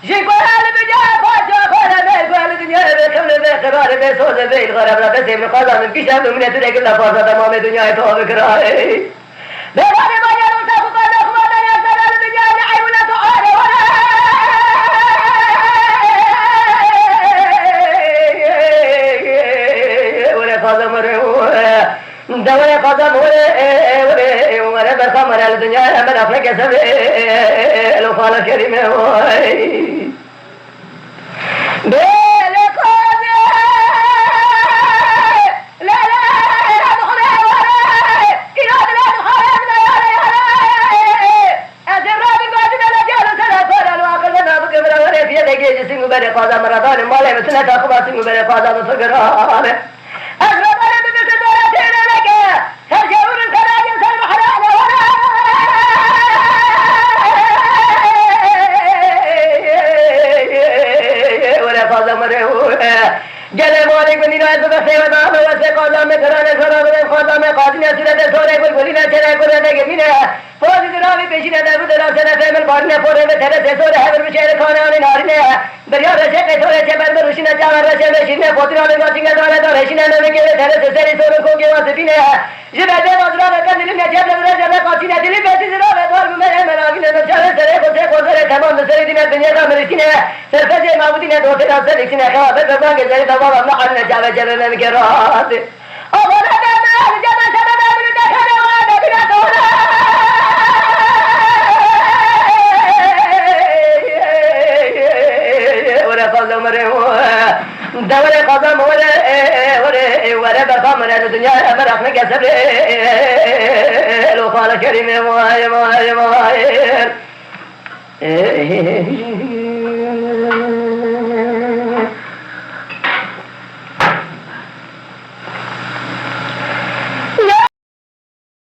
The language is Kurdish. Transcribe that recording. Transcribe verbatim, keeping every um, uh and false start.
Ji ku her li dinya parça xwe re bê, ku her li dinya bê xewn e, bê qirarê, bê soz e, bê îlxar e, bira bê sêv li qazan in, kişan û minet û degil de parça temamê dinyayê tu avê kirayê. Bê vanê vanê rosa xwe qada xwe vada ya sera li dinya ne eyb û ne suare were. Were qazan were. De were qazan were, were, were berxan were li dinyayê, me rafne kesevê, lo xala kerîme way. Bê lê qazê, le, le, le, were, îro dile dixare, dile yare, yare. Ez ê rabim, rabim, ele gel, sere, sere, lo aqil me nabike, vira were, fiye de gêji sîng û berê qazan, me radanê malê, me tune taxima sîng û berê qazan, me fikirane. Ez radanê bibirte dore têne veke. Ser şewrin serayên ser mehra ne were. Were qaza mere were. Gelê malê gundîna ez bibe sêwe da me wesê qaza me kirane sora bibem qaza me qazine surete sore gul gulîne çere kure de gemîne. Pozî diravî pêşîne de bide rasene femil barîne porê me tere sesore hevir bişêre kane anî narîne. Biryar reşe qeytore çeber mi ruşîne çaver reşe me şîrine potîna linga çinge dare da reşîne me mikê ve tere seserî sorun kongê wan sipîne. Ji berdê ve zirave qendilî ne çep le vire zerre qatîne dilî bêtî zirave dar bi me em meravîne me çare serê xwe sê xwe zerê temam bi serê dîne dinyê da miriştîne. Serfezê mavûdîne dotê da ser dîksîne xewa ber be bangê zerê da baba me arîne çave çeve me mikê rahat. Were qaza mere, de were qaza mere, were, were berxan mere, li dinya me rexne kesebe, lo xala kerîme, vay, vay, vay.